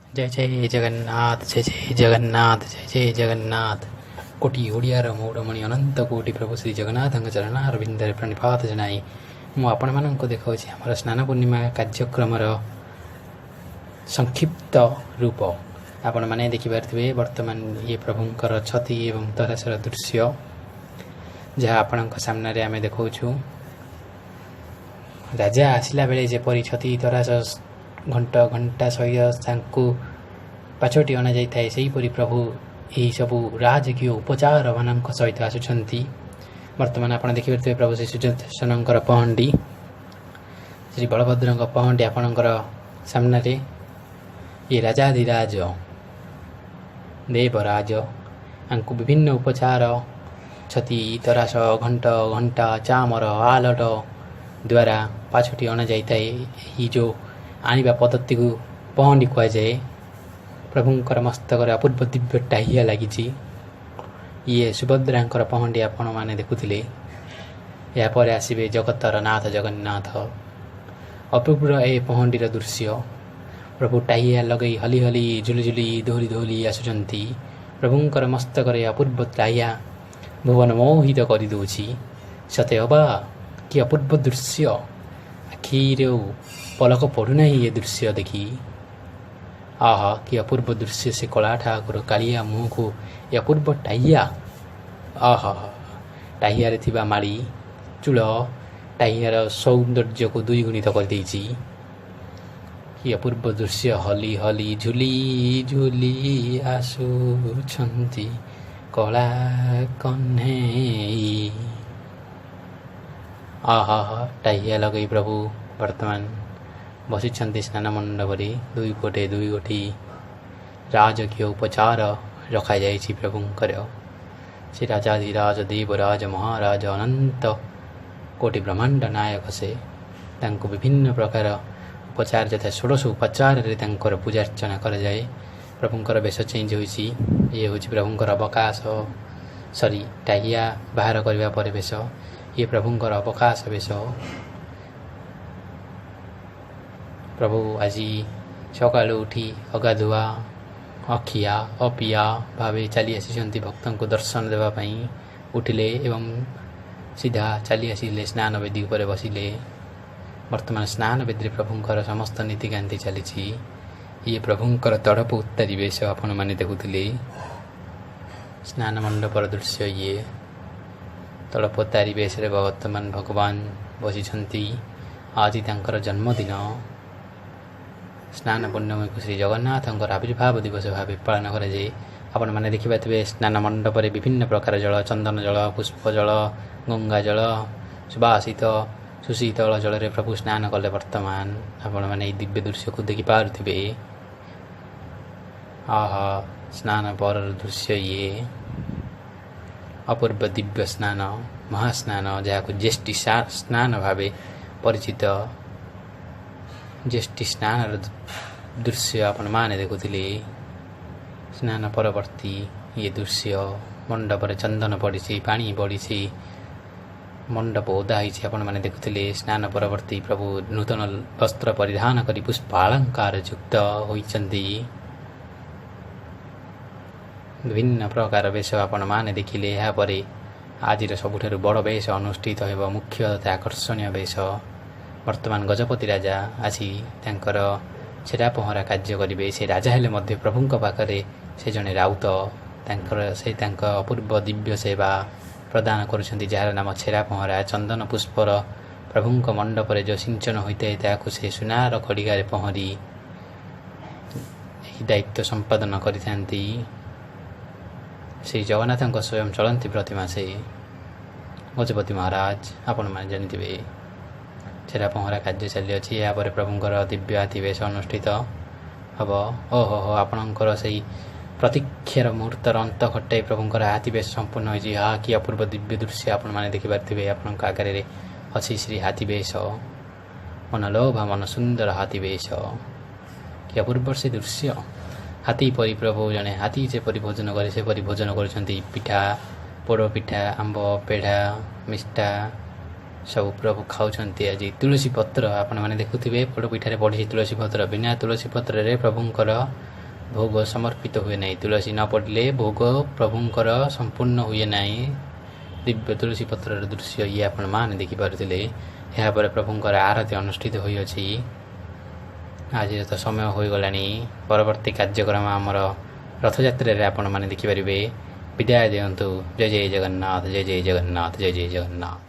ଜୟ ଜୟ ଜଗନ୍ନାଥ, ଜୟ ଜୟ ଜଗନ୍ନାଥ, ଜୟ ଜୟ ଜଗନ୍ନାଥ। କୋଟି ଓଡ଼ିଆର ମଉଡ଼ମଣି ଅନନ୍ତ କୋଟି ପ୍ରଭୁ ଶ୍ରୀ ଜଗନ୍ନାଥଙ୍କ ଚରଣାରବିନ୍ଦରେ ପ୍ରଣିପାତ ଜଣାଇ ମୁଁ ଆପଣମାନଙ୍କୁ ଦେଖାଉଛି ଆମର ସ୍ନାନ ପୂର୍ଣ୍ଣିମା କାର୍ଯ୍ୟକ୍ରମର ସଂକ୍ଷିପ୍ତ ରୂପ। ଆପଣମାନେ ଦେଖିପାରୁଥିବେ, ବର୍ତ୍ତମାନ ଇଏ ପ୍ରଭୁଙ୍କର ଛତି ଏବଂ ତରାସର ଦୃଶ୍ୟ, ଯାହା ଆପଣଙ୍କ ସାମ୍ନାରେ ଆମେ ଦେଖାଉଛୁ। ରାଜା ଆସିଲା ବେଳେ ଯେପରି ଛତି, ତରାସ, ଘଣ୍ଟ ଘଣ୍ଟା ସହିତ ତାଙ୍କୁ ପାଛୋଟି ଅଣାଯାଇଥାଏ, ସେହିପରି ପ୍ରଭୁ ଏହିସବୁ ରାଜକୀୟ ଉପଚାରମାନଙ୍କ ସହିତ ଆସୁଛନ୍ତି। ବର୍ତ୍ତମାନ ଆପଣ ଦେଖିପାରୁଥିବେ ପ୍ରଭୁ ଶ୍ରୀ ସୁଦର୍ଶନଙ୍କର ପହଣ୍ଡି, ଶ୍ରୀ ବଳଭଦ୍ରଙ୍କ ପହଣ୍ଡି ଆପଣଙ୍କର ସାମ୍ନାରେ। ଇଏ ରାଜାଧିରାଜ ଦେବରାଜ, ତାଙ୍କୁ ବିଭିନ୍ନ ଉପଚାର, ଛତି, ତରାସ, ଘଣ୍ଟ ଘଣ୍ଟା, ଚାମର, ଆଲଟ ଦ୍ୱାରା ପାଛୋଟି ଅଣାଯାଇଥାଏ। ଏହି ଯେଉଁ ଆଣିବା ପଦ୍ଧତିକୁ ପହଣ୍ଡି କୁହାଯାଏ। ପ୍ରଭୁଙ୍କର ମସ୍ତକରେ ଅପୂର୍ବ ଦିବ୍ୟ ଟାହିଆ ଲାଗିଛି। ଇଏ ସୁଭଦ୍ରାଙ୍କର ପହଣ୍ଡି ଆପଣମାନେ ଦେଖୁଥିଲେ। ଏହାପରେ ଆସିବେ ଜଗତର ନାଥ ଜଗନ୍ନାଥ। ଅପୂର୍ବ ଏ ପହଣ୍ଡିର ଦୃଶ୍ୟ। ପ୍ରଭୁ ଟାହିଆ ଲଗେଇ ହଲି ହଲି, ଝୁଲି ଝୁଲି, ଦୋହଲି ଦୋହଲି ଆସୁଛନ୍ତି। ପ୍ରଭୁଙ୍କର ମସ୍ତକରେ ଅପୂର୍ବ ଟାହିଆ ଭୁବନ ମୋହିତ କରିଦେଉଛି। ସତେ ଅବା କି ଅପୂର୍ବ ଦୃଶ୍ୟ! ଆଖିରୁ ପଲକ ପଡ଼ୁନାହିଁ ଏ ଦୃଶ୍ୟ ଦେଖି। ଆହା, କି ଅପୂର୍ବ ଦୃଶ୍ୟ! ସେ କଳା ଠାକୁର, କାଳିଆ ମୁହଁକୁ ଏ ଅପୂର୍ବ ଟାହିଆ। ଆହା, ଟାହିଆରେ ଥିବା ମାଳି, ଚୂଳ ଟାହିଆର ସୌନ୍ଦର୍ଯ୍ୟକୁ ଦ୍ୱିଗୁଣିତ କରିଦେଇଛି। କି ଅପୂର୍ବ ଦୃଶ୍ୟ! ହଲି ହଲି, ଝୁଲି ଝୁଲି ଆସୁଛନ୍ତି କଳା କହ୍ନେଇ। ଆହା, ଟାହିଆ ଲଗେଇ ପ୍ରଭୁ ବର୍ତ୍ତମାନ ବସିଛନ୍ତି ସ୍ନାନ ମଣ୍ଡପରେ। ଦୁଇ ପଟେ ଦୁଇ ଗୋଟି ରାଜକୀୟ ଉପଚାର ରଖାଯାଇଛି ପ୍ରଭୁଙ୍କର। ସେ ରାଜାଧିରାଜ ଦେବରାଜ ମହାରାଜ, ଅନନ୍ତ କୋଟି ବ୍ରହ୍ମାଣ୍ଡ ନାୟକ ସେ। ତାଙ୍କୁ ବିଭିନ୍ନ ପ୍ରକାର ଉପଚାର ଯଥା ଷୋଡ଼ଶ ଉପଚାରରେ ତାଙ୍କର ପୂଜାର୍ଚ୍ଚନା କରାଯାଏ। ପ୍ରଭୁଙ୍କର ବେଶ ଚେଞ୍ଜ ହୋଇଛି। ଇଏ ହେଉଛି ପ୍ରଭୁଙ୍କର ଅବକାଶ, ସରି, ଟାହିଆ ବାହାର କରିବା ପରେ ବେଶ। ଇଏ ପ୍ରଭୁଙ୍କର ଅବକାଶ ବେଶ। ପ୍ରଭୁ ଆଜି ସକାଳୁ ଉଠି ଅଗାଧୁଆ, ଅଖିଆ ଅପିଆ ଭାବେ ଚାଲି ଆସିଛନ୍ତି ଭକ୍ତଙ୍କୁ ଦର୍ଶନ ଦେବା ପାଇଁ। ଉଠିଲେ ଏବଂ ସିଧା ଚାଲି ଆସିଲେ, ସ୍ନାନ ବେଦୀ ଉପରେ ବସିଲେ। ବର୍ତ୍ତମାନ ସ୍ନାନ ବେଦୀରେ ପ୍ରଭୁଙ୍କର ସମସ୍ତ ନୀତିକାନ୍ତି ଚାଲିଛି। ଇଏ ପ୍ରଭୁଙ୍କର ତଡ଼ପ ଉତ୍ତାରି ବେଶ ଆପଣମାନେ ଦେଖୁଥିଲେ। ସ୍ନାନ ମଣ୍ଡପର ଦୃଶ୍ୟ ଇଏ। ତଡ଼ପୋତ୍ତାରି ବେଶରେ ବର୍ତ୍ତମାନ ଭଗବାନ ବସିଛନ୍ତି। ଆଜି ତାଙ୍କର ଜନ୍ମଦିନ। ସ୍ନାନ ପୂର୍ଣ୍ଣମୀକୁ ଶ୍ରୀ ଜଗନ୍ନାଥଙ୍କର ଆବିର୍ଭାବ ଦିବସ ଭାବେ ପାଳନ କରାଯାଏ। ଆପଣମାନେ ଦେଖିପାରୁଥିବେ, ସ୍ନାନ ମଣ୍ଡପରେ ବିଭିନ୍ନ ପ୍ରକାର ଜଳ, ଚନ୍ଦନ ଜଳ, ପୁଷ୍ପ ଜଳ, ଗଙ୍ଗା ଜଳ, ସୁବାସିତ ସୁଶୀତଳ ଜଳରେ ପ୍ରଭୁ ସ୍ନାନ କଲେ। ବର୍ତ୍ତମାନ ଆପଣମାନେ ଏହି ଦିବ୍ୟ ଦୃଶ୍ୟକୁ ଦେଖିପାରୁଥିବେ। ଆହା, ସ୍ନାନ ପରର ଦୃଶ୍ୟ ଇଏ। ଅପୂର୍ବ ଦିବ୍ୟ ସ୍ନାନ, ମହାସ୍ନାନ, ଯାହାକୁ ଜ୍ୟେଷ୍ଠୀ ସ୍ନାନ ଭାବେ ପରିଚିତ। ଜ୍ୟେଷ୍ଠୀ ସ୍ନାନର ଦୃଶ୍ୟ ଆପଣମାନେ ଦେଖୁଥିଲେ। ସ୍ନାନ ପରବର୍ତ୍ତୀ ଇଏ ଦୃଶ୍ୟ। ମଣ୍ଡପରେ ଚନ୍ଦନ ପଡ଼ିଛି, ପାଣି ପଡ଼ିଛି, ମଣ୍ଡପ ଓଦା ହେଇଛି, ଆପଣମାନେ ଦେଖୁଥିଲେ। ସ୍ନାନ ପରବର୍ତ୍ତୀ ପ୍ରଭୁ ନୂତନ ବସ୍ତ୍ର ପରିଧାନ କରି ପୁଷ୍ପ ଅଳଙ୍କାର ଯୁକ୍ତ ହୋଇଛନ୍ତି। ବିଭିନ୍ନ ପ୍ରକାର ବେଶ ଆପଣମାନେ ଦେଖିଲେ। ଏହାପରେ ଆଜିର ସବୁଠାରୁ ବଡ଼ ବେଶ ଅନୁଷ୍ଠିତ ହେବ, ମୁଖ୍ୟ ତଥା ଆକର୍ଷଣୀୟ ବେଶ। ବର୍ତ୍ତମାନ ଗଜପତି ରାଜା ଆସି ତାଙ୍କର ଛେରା ପହଁରା କାର୍ଯ୍ୟ କରିବେ। ସେ ରାଜା ହେଲେ ମଧ୍ୟ ପ୍ରଭୁଙ୍କ ପାଖରେ ସେ ଜଣେ ରାଉତ। ତାଙ୍କର ସେ ତାଙ୍କ ଅପୂର୍ବ ଦିବ୍ୟ ସେବା ପ୍ରଦାନ କରୁଛନ୍ତି, ଯାହାର ନାମ ଛେରା ପହଁରା। ଚନ୍ଦନ ପୁଷ୍ପର ପ୍ରଭୁଙ୍କ ମଣ୍ଡପରେ ଯେଉଁ ସିଞ୍ଚନ ହୋଇଥାଏ, ତାହାକୁ ସେ ସୁନାର ଖଡ଼ିକାରେ ପହଁରି ଏହି ଦାୟିତ୍ୱ ସମ୍ପାଦନ କରିଥାନ୍ତି। ଶ୍ରୀ ଜଗନ୍ନାଥଙ୍କ ସ୍ୱୟଂ ଚଳନ୍ତି ପ୍ରତିମା ସେ ଗଜପତି ମହାରାଜ, ଆପଣମାନେ ଜାଣିଥିବେ। ଛେରା ପହଁରା କାର୍ଯ୍ୟ ଚାଲିଅଛି। ଏହାପରେ ପ୍ରଭୁଙ୍କର ଦିବ୍ୟ ହାତୀ ବେଶ ଅନୁଷ୍ଠିତ ହେବ। ଓହୋ ହୋ, ଆପଣଙ୍କର ସେଇ ପ୍ରତୀକ୍ଷାର ମୁହୂର୍ତ୍ତର ଅନ୍ତ ଘଟାଇ ପ୍ରଭୁଙ୍କର ହାତୀ ବେଶ ସମ୍ପୂର୍ଣ୍ଣ ହୋଇଛି। ହା, କି ଅପୂର୍ବ ଦିବ୍ୟ ଦୃଶ୍ୟ! ଆପଣମାନେ ଦେଖିପାରୁଥିବେ, ଆପଣଙ୍କ ଆଗରେ ଅଛି ଶ୍ରୀ ହାତୀ ବେଶ। ମନଲୋଭା ମନ ସୁନ୍ଦର ହାତୀ ବେଶ। କି ଅପୂର୍ବ ସେ ଦୃଶ୍ୟ! ହାତୀ ପରି ପ୍ରଭୁ, ଜଣେ ହାତୀ ଯେପରି ଭୋଜନ କରେ ସେପରି ଭୋଜନ କରୁଛନ୍ତି। ପିଠା, ପୋଡ଼ ପିଠା, ଆମ୍ବ, ପେଢ଼ା, ମିଠା ସବୁ ପ୍ରଭୁ ଖାଉଛନ୍ତି ଆଜି। ତୁଳସୀ ପତ୍ର ଆପଣମାନେ ଦେଖୁଥିବେ, ପୋଡ଼ ପିଠାରେ ପଡ଼ିଛି ତୁଳସୀ ପତ୍ର। ବିନା ତୁଳସୀ ପତ୍ରରେ ପ୍ରଭୁଙ୍କର ଭୋଗ ସମର୍ପିତ ହୁଏ ନାହିଁ। ତୁଳସୀ ନ ପଡ଼ିଲେ ଭୋଗ ପ୍ରଭୁଙ୍କର ସମ୍ପୂର୍ଣ୍ଣ ହୁଏ ନାହିଁ। ଦିବ୍ୟ ତୁଳସୀ ପତ୍ରର ଦୃଶ୍ୟ ଇଏ ଆପଣମାନେ ଦେଖିପାରୁଥିଲେ। ଏହାପରେ ପ୍ରଭୁଙ୍କର ଆରତୀ ଅନୁଷ୍ଠିତ ହୋଇଅଛି। ଆଜିର ତ ସମୟ ହୋଇଗଲାଣି। ପରବର୍ତ୍ତୀ କାର୍ଯ୍ୟକ୍ରମ ଆମର ରଥଯାତ୍ରାରେ ଆପଣମାନେ ଦେଖିପାରିବେ। ବିଦାୟ ଦିଅନ୍ତୁ। ଜୟ ଜୟ ଜଗନ୍ନାଥ, ଜୟ ଜୟ ଜଗନ୍ନାଥ, ଜୟ ଜୟ ଜଗନ୍ନାଥ।